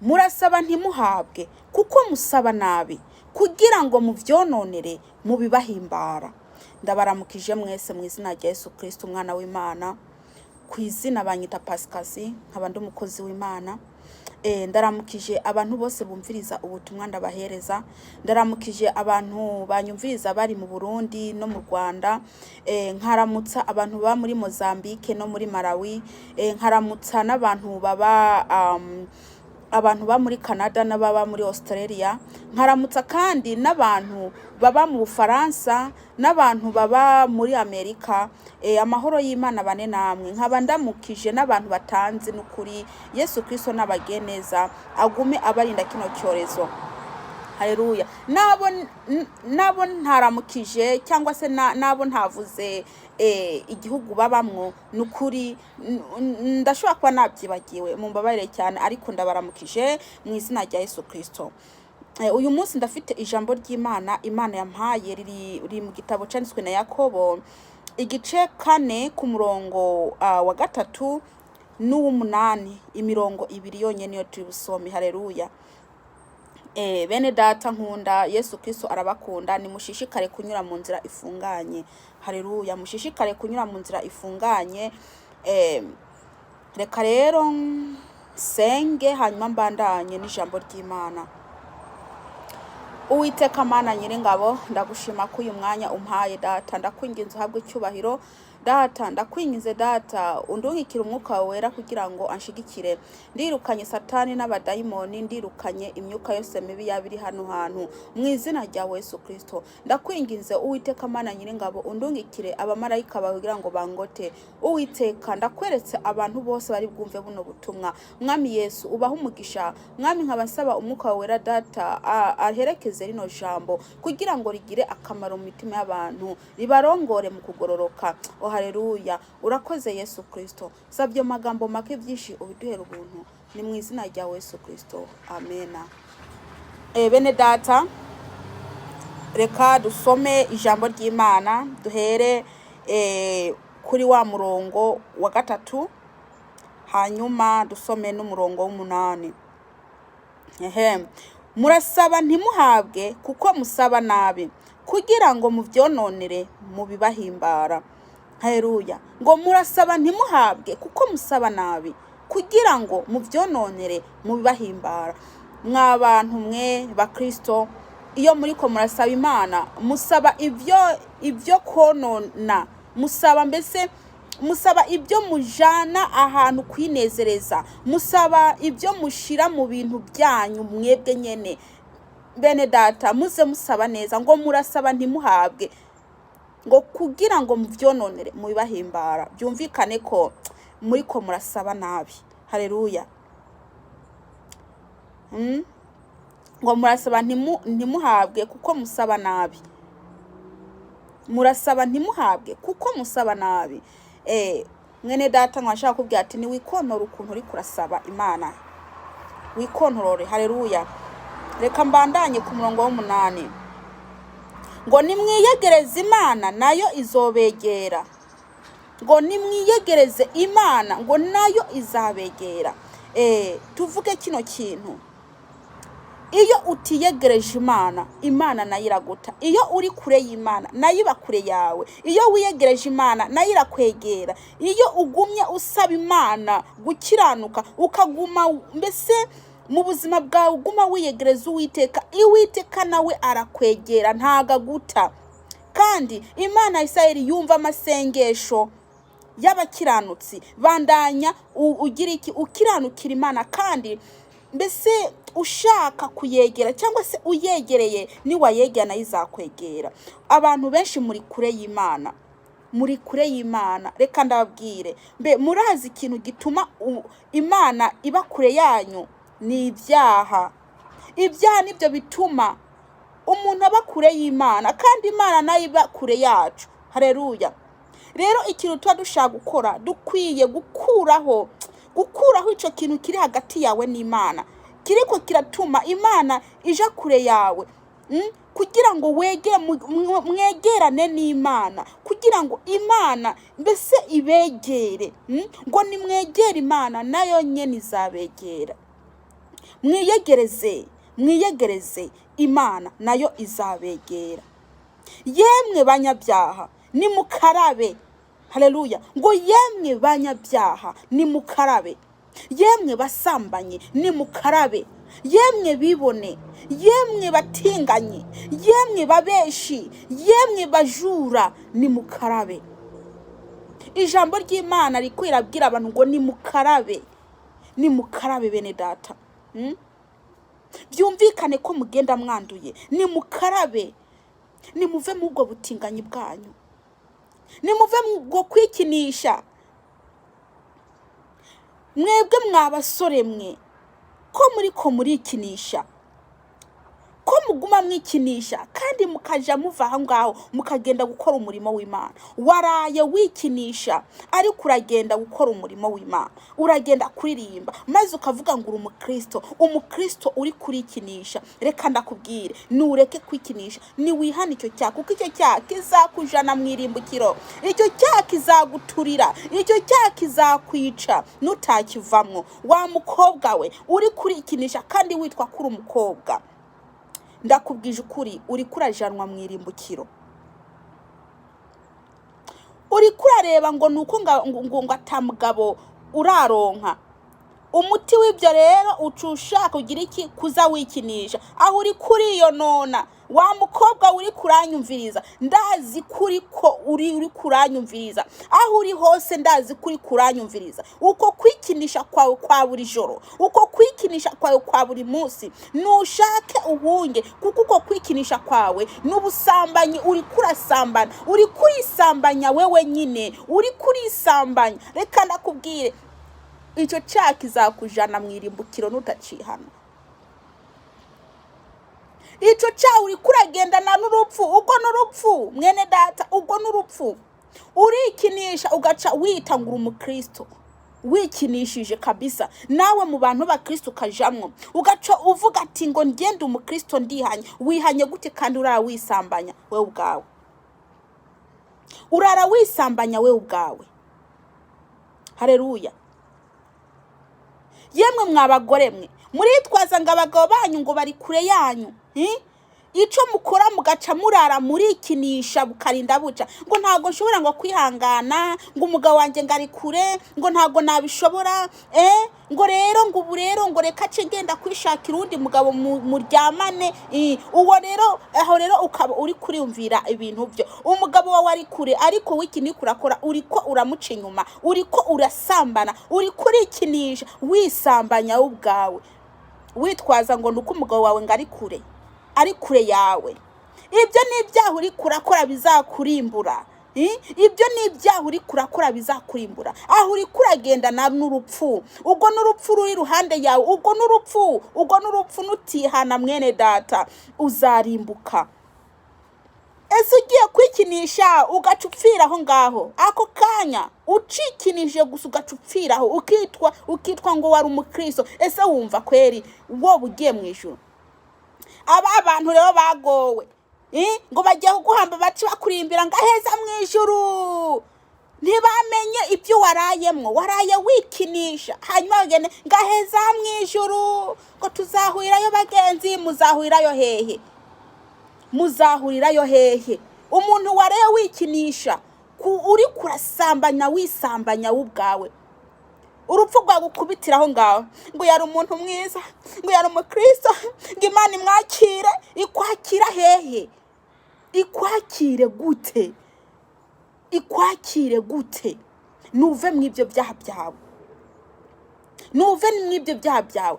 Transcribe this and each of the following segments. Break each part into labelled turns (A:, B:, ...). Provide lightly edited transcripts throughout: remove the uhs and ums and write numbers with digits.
A: Murasaba ntimuhabwe, kuko musaba nabi, kugira ngo muvyononere mubibahimbara. Ndabaramukije mwese mu izina rya Yesu Kristo, umwana w'Imana. Ku izina banyita Pasikazi, nkaba ndi umukozi w'Imana. Ndaramukije abantu bose bumviriza ubutumwa ndabahereza. Ndaramukije abantu banyumviriza bari mu Burundi no mu Rwanda. Nkaramutsa abantu baba muri Mozambique no muri Malawi. Nkaramutsa n'abantu baba abantu baba muri Canada n'ababa muri Australia. Nkaramutsa kandi n'abantu baba mu Bufaransa n'abantu baba muri Amerika. Amahoro y'Imana bane namwe. Nkaba ndamukije n'abantu batanzi n'ukuri. Yesu Kristo n'abageneza agume abarinda kino cyorezo. Haleluya. Nabo ntaramukije cyangwa se nabo ntavuze igihugu babamwo, nukuri ndashobora kuba nabyibagiwe, mumbabarire cyane, ariko ndabaramukije mu izina rya Yesu Kristo. Uyu munsi ndafite ijambo ry'Imana Imana yampaye, riri mu gitabo cyanditswe na Yakobo, igice 4, ku murongo wa 3 n'uw'umunani. Imirongo ibiri yonyine niyo turi busome. Haleluya. Bene data nkunda, Yesu Kristo arabakunda. Nimushishikare kunyura mu nzira ifunganye. Haleluya. Mushishikare kunyura mu nzira ifunganye. Reka rero nsenge, hanyuma mbandanye n'ijambo ry'Imana. Uwiteka Mana Nyiringabo, ndagushima ko uyu mwanya umpaye. Data, ndakwinginze uhabwe icyubahiro. Data, ndakwinginze, Data, undungikire umwuka wawe wera kugira ngo anshigikire. Ndirukanye Satani n'abadayimoni, ndirukanye imyuka yose mibi yaba iri hano hantu mu izina rya Yesu Kristo. Ndakwinginze, Uwiteka Mana Nyiringabo, undungikire abamarayika bawe kugira ngo bangote. Uwiteka, ndakweretse abantu bose bari bwumve buno butumwa. Mwami Yesu, ubahe umugisha. Mwami, nkaba nsaba umwuka wawe wera, Data, aherekeze rino jambo kugira ngo rigire akamaro mu mitima y'abantu, ribarongore mu kugororoka. O haleluya. Urakoze Yesu Kristo. Sabye amagambo make, byinshi ubiduhera ubuntu. Ni mu izina rya Yesu Kristo, amena. Bene data, reka dusome ijambo ry'Imana, duhere kuri wa murongo wa 3, hanyuma dusome n'umurongo w'umunani. Ehe, murasaba ntimuhabwe, kuko musaba nabi, kugira ngo muvyononere mubibahimbara. Haleluya. Ngo murasaba ntimuhabwe, kuko musaba nabi, kugira ngo muvyononere mubibahimbara. Mwa bantu mwe Bakristo, iyo muriko murasaba Imana, musaba ibyo konona, musaba mbese musaba ibyo mujana ahantu kwinezereza, musaba ibyo mushira mu bintu byanyu mwebwe nyene. Bene data, muze musaba neza. Ngo murasaba ntimuhabwe, ngo kugira ngo muvyononere mubibahimbara. Byumvikane ko muriko murasaba nabi. Haleluya. Ngo murasaba ntimuhabwe kuko musaba nabi. Murasaba ntimuhabwe kuko musaba nabi. Mwene data, nkashaka kubwira ati niwikontora ukuntu uri kurasaba Imana, wikontorore. Haleluya. Reka mbandanye ku murongo w'umunani. Ngo nimwiyegereze Imana, nayo izobegera. Ngo nimwiyegereze Imana, ngo nayo izabegera. Tuvuge kino kintu: iyo utiyegereje Imana, Imana nayo iraguta. Iyo uri kure y'Imana, nayo iba kure yawe. Iyo wiyegereje Imana, nayo irakwegera. Iyo ugumye usaba Imana gukiranuka, ukaguma mbese mu buzima bwawe uguma wiyegereza Uwiteka, Uwiteka nawe arakwegera, ntago aguta. Kandi Imana ya Isirayeli yumva amasengesho y'abakiranutsi. Bandanya ugira iki? Ukiranukira Imana, kandi mbese ushaka kuyegera cyangwa se uyegereye, niwayegera nayo izakwegera. Abantu benshi muri kure y'Imana, muri kure y'Imana. Reka ndababwire, mbe murazi ikintu gituma Imana iba kure yanyu? Ni ibyaha. Ibyaha nibyo bituma umuntu aba kure y'Imana, kandi Imana nayo iba kure yacu. Hareruya. Rero ikintu tuba dushaka gukora, dukwiye gukuraho icyo kintu kiri hagati yawe n'Imana, kiriko kiratuma Imana ija kure yawe, Kugira ngo mwegerane n'Imana, kugira ngo Imana mbese ibegere, Ngo nimwegere Imana, nayo nyene izabegera. Mwiyegereze, mwiyegereze Imana, nayo izabegera. Yemwe banyabyaha, nimukarabe. Haleluya! Ngo yemwe banyabyaha, nimukarabe. Yemwe basambanyi, nimukarabe. Yemwe bibone, yemwe batinganyi, yemwe babeshi, yemwe bajura, nimukarabe. Ijambo ry'Imana riko irabwira abantu ngo nimukarabe, nimukarabe bene data. Byumvikane ko mugenda mwanduye. Nimukarabe, nimuve mu ubwo butinganyi bwanyu, nimuve mu bwo kwikinisha. Mwebwe mwa basore mwe, ko muri ko murikinisha, ko muguma mwikinisha kandi mukaja muva aho ngaho mukagenda gukora umurimo w'Imana. Waraye wikinisha, ariko uragenda gukora umurimo w'Imana, uragenda kuririmba, maze ukavuga ngo uri umukristo. Umukristo uri kurikinisha, reka ndakubwire, nureke kwikinisha, niwihane icyo cyaha, kuko icyo cyaha kizakujana mu irimbukiro, icyo cyaha kizaguturira, icyo cyaha kizakwica nutakivamwo. Wa mukobwa we uri kurikinisha kandi witwa ko uri umukobwa, ndakubwije ukuri, uri kurajanwa mu irimbukiro. Uri kurareba ngo ni uko ngo atamugabo uraronka. Umuti w'ibyo rero uca ushaka kugira iki? Kuza wikinisha. Aho uri kuriyonona. Wa mukobwa uri kuranyumviriza, ndazi kuri ko uri kuranyumviriza, aho uri hose ndazi kuri kuranyumviriza. Uko kwikinisha kwawe kwa buri joro, uko kwikinisha kwawe kwa buri munsi, nushake uhunge, kuko uko kwikinisha kwawe n'ubusambanyi. Uri kurasambana, uri kurisambanya wewe nyine, uri kurisambanya. Reka ndakubwire, icyo cyaha kizakujana mu irimbukiro nutacihana. Icyo cyaha uri kuragendana n'urupfu. Ubwo n'urupfu, mwene data, ubwo n'urupfu. Urikinisha ugaca wita ngo uri umukristo, wikinishije kabisa. Nawe mu bantu b'abakristo ukajamwo, ugaca uvuga ati ngo ngende umukristo, ndihanye. Wihanye gute kandi urara wisambanya wewe ubwawe? Urara wisambanya wewe ubwawe. Hareruya! Yemwe mwa bagore mwe, muritwaza ngo abagabo banyu ngo bari kure yanyu. Icyo mukora mugaca murara murikinisha bukarinda buca, ngo ntabwo nshobora ngo kwihangana, ngo umugabo wanjye ngo ari kure, ngo ntabwo nabishobora, ngo rero ngo ubu rero ngo reka ce ngenda kwishakira uwundi mugabo muryamane. Uwo rero, aho rero ukaba uri kuriyumvira ibintu byo umugabo wawe ari kure, ariko wiki niko urakora, uriko uramuca inyuma, uriko urasambana, uri kurikinisha, wisambanya wowe ubwawe, witwaza ngo ni uko umugabo wawe ngo ari kure, ari kure yawe. Ibyo ni ibyaha uri kurakora bizakurimbura. Ibyo ni ibyaha uri kurakora bizakurimbura. Aho uri kuragendana n'urupfu, ubwo n'urupfu ruri iruhande yawe, ubwo n'urupfu, ubwo n'urupfu. Nutihana mwene data, uzarimbuka. Ese ugiye kwikinisha ugaca upfira aho ngaho ako kanya, ucikinije gusa ugaca upfiraho, ukitwa ngo wari umukristo, ese wumva kweri wowe ugiye mu ijuru? Aba bantu rero bagowe. Ngo bagiye kuguhamba, bace bakurimbira ngo aheza mu ijuru. Ntibamenye ibyo warayemwo. Waraye wikinisha, hanyuma bagende ngo aheza mu ijuru, ngo tuzahurirayo bagenzi. Muzahurirayo hehe? Muzahurirayo hehe? Umuntu waraye wikinisha, uri kurasambanya, wisambanya wowe ubwawe, urupfu rwagukubitira aho ngaho, ngo yari umuntu mwiza, ngo yari umukristo, ngo Imana imwakire. Ikwakira hehe? Ikwakire gute? Ikwakire gute? Nuve mu ibyo byaha byawe, nuve mu ibyo byaha byawe.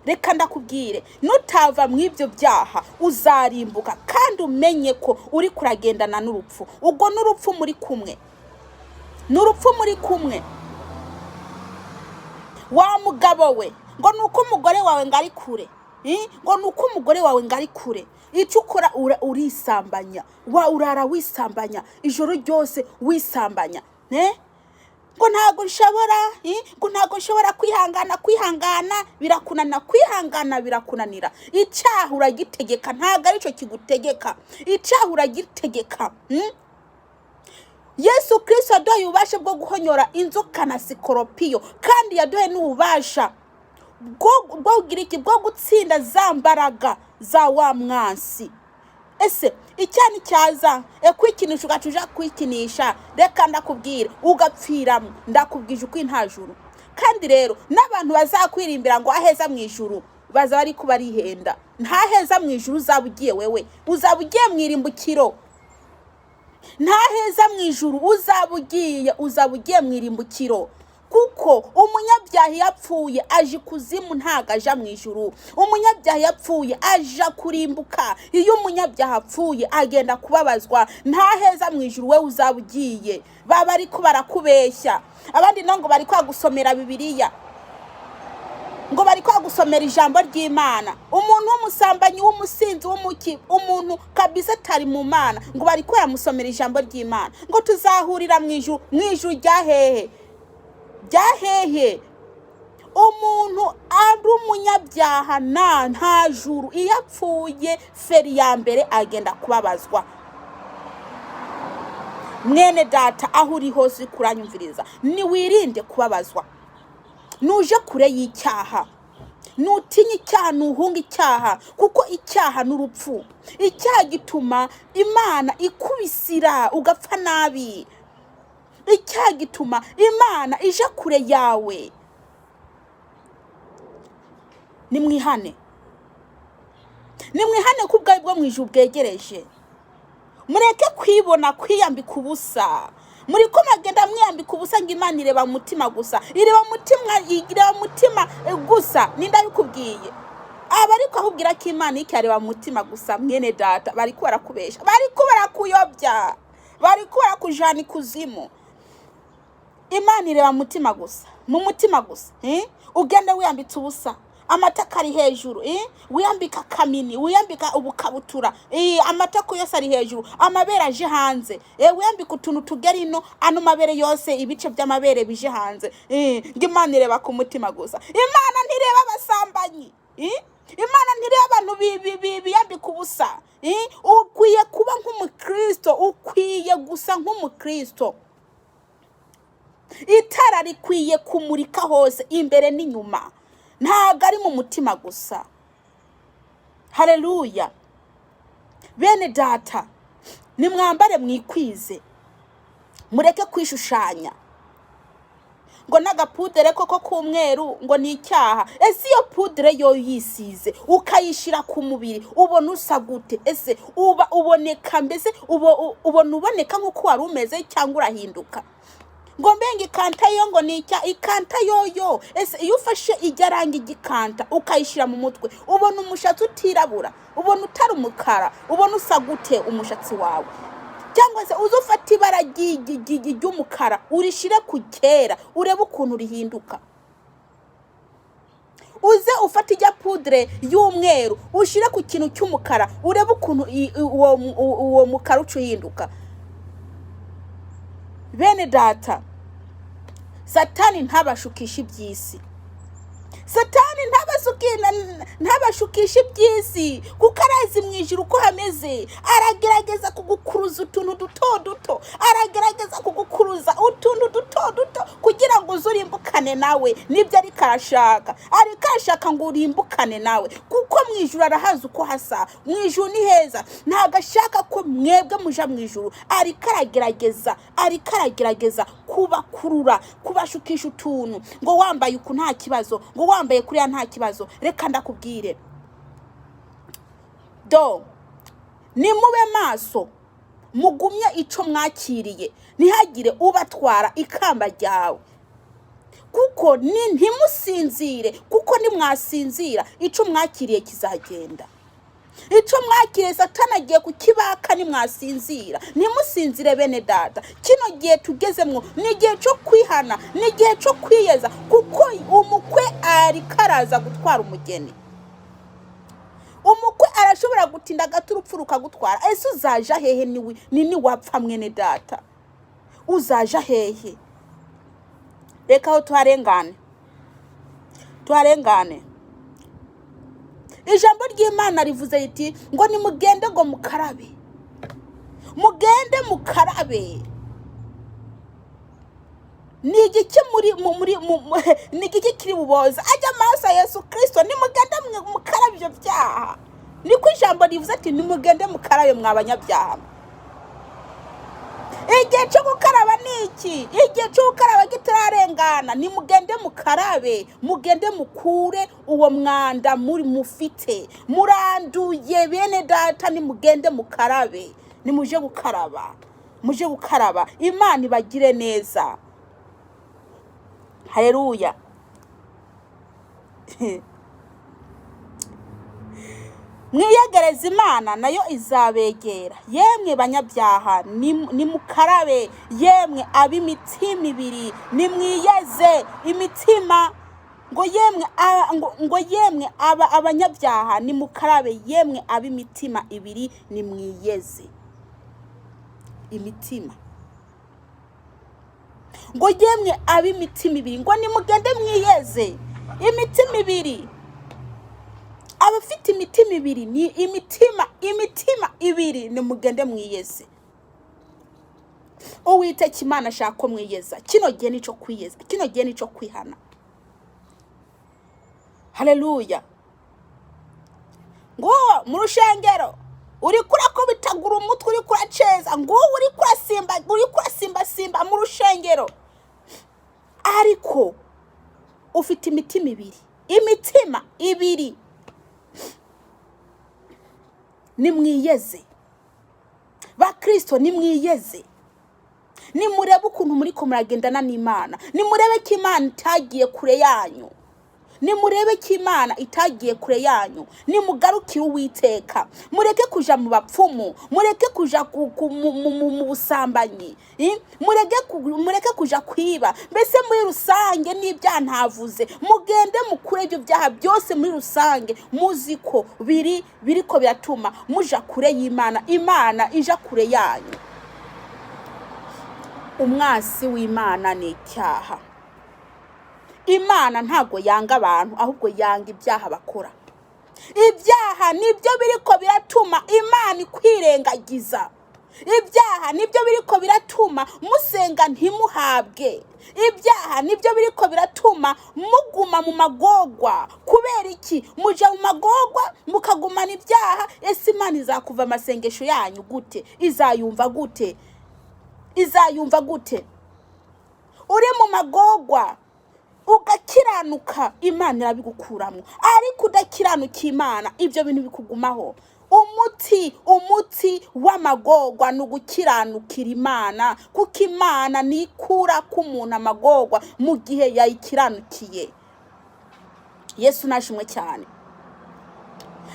A: Reka ndakubwire, nutava mu ibyo byaha uzarimbuka, kandi umenye ko uri kuragendana n'urupfu. Ubwo n'urupfu muri kumwe, n'urupfu muri kumwe. Wa mugabo we, ngo ni uko umugore wawe ngo ari kure, ngo ni uko umugore wawe ngo ari kure, icyo ukora urisambanya, wa urara wisambanya ijoro ryose, wisambanya. Ngo ntabwo nshobora, ngo ntabwo nshobora kwihangana. Kwihangana birakunanira, kwihangana birakunanira. Icyaha uragitegeka, ntabwo aricyo kigutegeka, icyaha uragitegeka. Yesu Kirisito yaduhaye ububasha bwo guhonyora inzoka na sikoropiyo, kandi yaduhaye n'ububasha bwo kugira iki? Bwo gutsinda za mbaraga za wa mwansi. Ese icyaha cyaza kwikinisha, ugaca uja kwikinisha, reka ndakubwira, ugapfiramo. Ndakubwije uko nta juru. Kandi rero n'abantu bazakwirimbira ngo aheza mu ijuru, baza bari kubarihenda. Nta heza mu ijuru uzaba ugiye wewe, uzaba ugiye mu irimbukiro. Nta heza mu ijuru uzaba ugiye, uzaba ugiye mu irimbukiro, kuko umunyabyaha iyo apfuye aje ikuzimu, ntago aja mu ijuru. Umunyabyaha iyo apfuye aja kurimbuka. Iyo umunyabyaha apfuye agenda kubabazwa. Nta heza mu ijuru we uzaba ugiye. Baba ariko barakubeshya. Abandi no ngo bari kwagusomera Bibiliya, ngo bari kwagusomera ijambo ry'Imana. Umuntu w'umusambanyi, w'umusinzi, w'umuki, umuntu kabisa atari mu Mana, ngo bari kwaramusomera ijambo ry'Imana, ngo tuzahurira mu ijuru. Mu ijuru rya hehe? Rya hehe? Umuntu ari umunyabyaha nta juru. Iyo apfuye, feri ya mbere agenda kubabazwa. Mwene data, aho uri hose uri kuranyumviriza, niwirinde kubabazwa. Nuje kure y'icyaha, nutinye icyaha, nuhunga icyaha, kuko icyaha ni urupfu. Icyaha gituma Imana ikubisira ugapfa nabi. Icyaha gituma Imana ija kure yawe. Nimwihane, nimwihane ko ubwawe bwo mu ijuru bwegereje. Mureke kwibona, kwiyambika ubusa. Muri ko magenda mwiyambika ubusa, ngo Imana ireba mu mutima gusa, ireba mu mutima, ireba mu mutima gusa. Ninda bikubwiye aba ariko akubwira ko Imana ikareba mu mutima gusa. Mwene data, bariko barakubesha, bariko barakuyobya, bariko barakujana ikuzimu. Imana ireba mu mutima gusa, mu mutima gusa, eh? Ugenda wiyambitse ubusa, amatako ari hejuru, eh? Wiyambika kamini, wiyambika ubukabutura, amatako yose ari hejuru, amabere aje hanze, wiyambika utuntu tugera ino, ano mabere yose, ibice by'amabere bije hanze, ngo Imana ireba ku mutima gusa. Imana ntireba abasambanyi, eh? Imana ntireba abantu biyambika ubusa, eh? Ukwiye kuba nk'umukristo, ukwiye gusa nk'umukristo. Itara rikwiye kumurika hose, imbere n'inyuma, ntabwo ari mu mutima gusa. Haleluya! Bene data, nimwambare mwikwize, mureke kwishushanya ngo n'agapudere koko k'umweru ngo ni icyaha. Ese iyo pudere yo yisize ukayishyira ku mubiri, ubona usa gute? Ese uba uboneka, mbese ubona uboneka nk'uko wari umeze, cyangwa urahinduka? Ngo mbenga ikanta yo ngo ni icya ikanta yoyo. Ese iyo ufashe ijya rangi igikanta ukayishyira mu mutwe, ubona umushatsi utirabura? Ubona utari umukara? Ubona usa gute umushatsi wawe? Cyangwa se uze ufate ibara ry'umukara urishyire ku cyera, urebe ukuntu rihinduka. Uze ufate ijya pudre y'umweru ushyire ku kintu cy'umukara, urebe ukuntu uwo mukara uca uhinduka. Bene data, Satani ntabashukishe iby'isi. Satani ntabashukishe iby'isi, kuko arazi mu ijuru uko hameze. Aragerageza kugukuruza utuntu duto duto, aragerageza kugukuruza utuntu duto duto kugira ngo uze urimbukane nawe. Nibyo ariko arashaka, ariko arashaka ngo urimbukane nawe, kuko mu ijuru arahazi uko hasa. Mu ijuru ni heza, ntabwo ashaka ko mwebwe muja mu ijuru. Ariko aragerageza, ariko aragerageza kubakurura, kubashukisha utuntu, ngo wambaye uku nta kibazo, ngo wambaye kuriya nta kibazo. Reka ndakubwire do, nimube maso, mugumye ico mwakiriye, ntihagire ubatwara ikamba ryawe, kuko ni ntimusinzire, kuko nimwasinzira ico mwakiriye kizagenda. Ico mwakiriye Satani agiye kukibaka nimwasinzira. Ntimusinzire bene data. Kino gihe tugezemwo ni igihe cyo kwihana, ni igihe cyo kwiyeza, kuko umukwe ariko araza gutwara umugeni. Umukwe arashobora gutinda gato, urupfu rukagutwara. Ese uzaja hehe ni niwapfa? Mwene data, uzaja hehe? Reka aho tuharengane, tuharengane. Ijambo ry'Imana rivuze riti ngo nimugende ngo mukarabe, mugende mukarabe. Ni igiki muri mu muri mu ni igiki kiri buboza ajya amaraso ya Yesu Ijambo rivuze ati: "Nimugende mukarabe, mwa banyabyaha." Igihe cyo gukaraba ni iki? Igihe cyo gukaraba kitararengana, nimugende mukarabe, mugende mukure uwo mwanda muri mufite. Muranduye, bene data, nimugende mukarabe, nimuje gukaraba, muje gukaraba. Imana ibagire neza. Haleluya! Mwiyegereze Imana, nayo izabegera. Yemwe banyabyaha, nimukarabe. Yemwe ab'imitima ibiri, nimwiyeze imitima. Ngo yemwe ngo yemwe aba abanyabyaha, nimukarabe. Yemwe ab'imitima ibiri, nimwiyeze imitima. Ngo yemwe ab'imitima ibiri, ngo nimugende mwiyeze imitima ibiri. Abafite imitima ibiri, ni imitima ibiri, nimugende mwiyeze. Uwiteka Imana ashaka ko mwiyeza. Kino gihe nico kwiyeza, kino gihe nico kwihana. Haleluya! Nguwo mu rushengero uriko urakubitagura umutwe, uriko uraceza, nguwo uriko urasimba, uriko urasimbasimba mu rushengero, ariko ufite imitima ibiri, imitima ibiri. Nimwiyeze, bakristo, nimwiyeze. Nimurebe ukuntu muriko muragendana n'Imana. Nimurebe ko Imana itagiye kure yanyu. Nimurebe ko Imana itagiye kure yanyu. Nimugarukire Uwiteka, mureke kuja mu bapfumu, mureke kuja mu busambanyi, mureke kuja kwiba. Mbese muri rusange n'ibyaha ntavuze, mugende mukure ibyo byaha byose muri rusange, muzi ko biriko biratuma muja kure y'Imana, Imana ija kure yanyu. Umwasi w'Imana ni icyaha. Imana ntabwo yanga abantu, ahubwo yanga ibyaha bakora. Ibyaha nibyo biriko biratuma Imana ikwirengagiza. Ibyaha nibyo biriko biratuma musenga ntimuhabwe. Ibyaha nibyo biriko biratuma muguma mu magorwa. Kubera iki muja mu magorwa mukagumana ibyaha? Ese Imana izakuva amasengesho yanyu gute? Izayumva gute? Izayumva gute uri mu magorwa? Ugakiranuka, Imana irabigukuramo, ariko udakiranuka Imana, ibyo bintu bikugumaho. Umuti w'amagorwa ni ugukiranukira Imana, kuko Imana nikura k'umuntu amagorwa mu gihe yayikiranukiye. Yesu nashimwe cyane.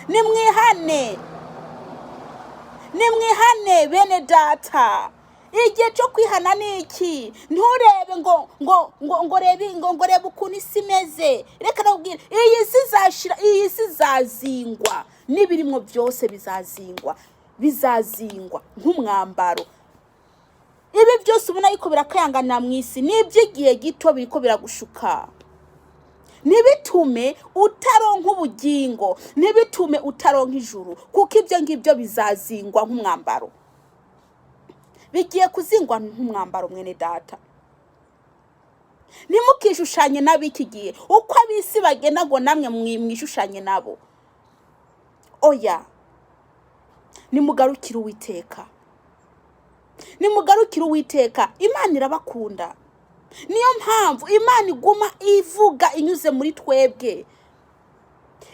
A: Nimwihane, nimwihane, bene data. Igihe cyo kwihana ni iki. Nturebe ngo rebe ngo rebe ukuntu isi imeze. Reka nakubwire, iyi si izashira, iyi si izazingwa n'ibirimo byose, bizazingwa, bizazingwa nk'umwambaro. Ibi byose ubona ariko birakayanganira mu isi ni iby'igihe gito, biriko biragushuka. Ntibitume utaronka ubugingo, ntibitume utaronka ijuru, kuko ibyo ngibyo bizazingwa nk'umwambaro, bigiye kuzingwa nk'umwambaro. Mwene data, ntimukishushanye n'ab'iki gihe. Uko ab'isi bagenda, ngo namwe mwishushanye nabo, oya. Nimugarukire Uwiteka, nimugarukire Uwiteka. Imana irabakunda, niyo mpamvu Imana iguma ivuga inyuze muri twebwe.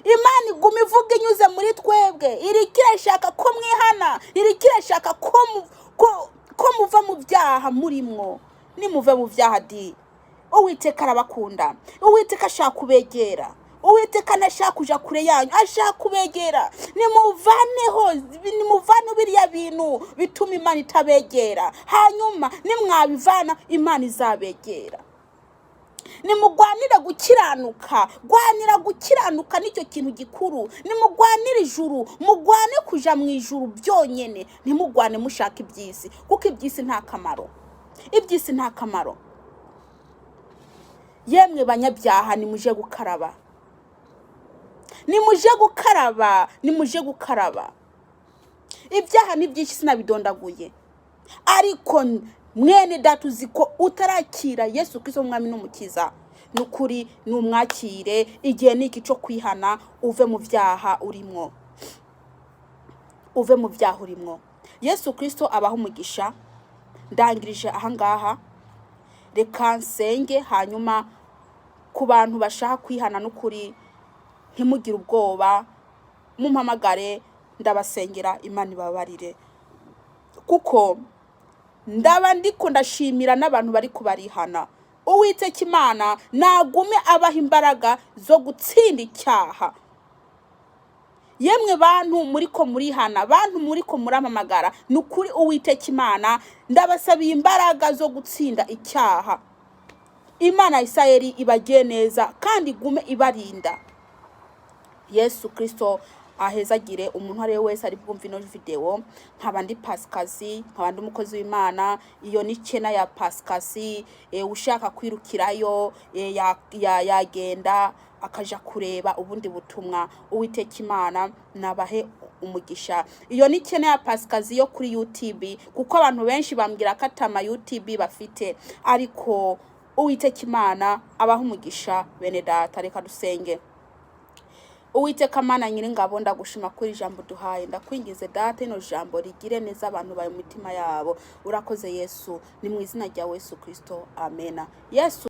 A: Imana iguma ivuga inyuze muri twebwe. Iriko irashaka ko mwihana, iriko irashaka ko muva mu byaha murimwo. Nimuve mu byaha di. Uwiteka arabakunda, Uwiteka ashaka kubegera. Uwiteka ntashaka kuja kure yanyu, ashaka kubegera. Nimuvaneho, nimuvane biriya bintu bituma Imana itabegera. Hanyuma nimwabivana, Imana izabegera. Nimugwanire gukiranuka, gwanira gukiranuka, nicyo kintu gikuru. Nimugwanire ijuru, mugwane kuja mu ijuru byonyene. Ntimugwane mushaka iby'isi, kuko iby'isi nta kamaro, iby'isi nta kamaro. Yemwe banyabyaha, nimuje gukaraba, nimuje gukaraba, nimuje gukaraba. Ibyaha ni byinshi, sinabidondaguye, ariko mwene data, uzi ko utarakira Yesu Kristo umwami n'umukiza, ni ukuri numwakire. Igihe ni iki cyo kwihana, uve mu byaha urimwo. Uve mu byaha urimwo. Yesu Kirisito abaha umugisha. Ndangirije ahangaha, reka nsenge. Hanyuma ku bantu bashaka kwihana, n'ukuri ntimugire ubwoba, mumpamagare, ndabasengera, Imana ibabarire, kuko ndaba ndiko ndashimira n'abantu bari kubarihana. Uwiteka Imana nagume abaha imbaraga zo gutsinda icyaha. Yemwe bantu muriko murihana, bantu muriko muramamagara, ni ukuri Uwiteka Imana ndabasabiye imbaraga zo gutsinda icyaha. Imana ya Isirayeli ibagiye neza kandi igume ibarinda. Yesu Kirisito ahezagire umuntu uwo ari we wese ari bwumve ino video. Nkaba ndi Pasikazi, nkaba ndi umukozi w'Imana. Iyo ni channel ya Pasikazi. Ushaka kwirukirayo yagenda akaja kureba ubundi butumwa. Uwiteka Imana nabahe umugisha. Iyo ni channel ya Pasikazi yo kuri YouTube, kuko abantu benshi bambwira ko atama YouTube bafite, ariko Uwiteka Imana abaha umugisha. Bene data, reka dusenge. Uwiteka Mana Nyiringabo, ndagushima kuri ijambo duhaye. Ndakwingize Data, ino jambo rigire neza abantu bawe mu mitima yabo. Urakoze Yesu, ni mu izina rya Yesu Kristo, amena. Yesu.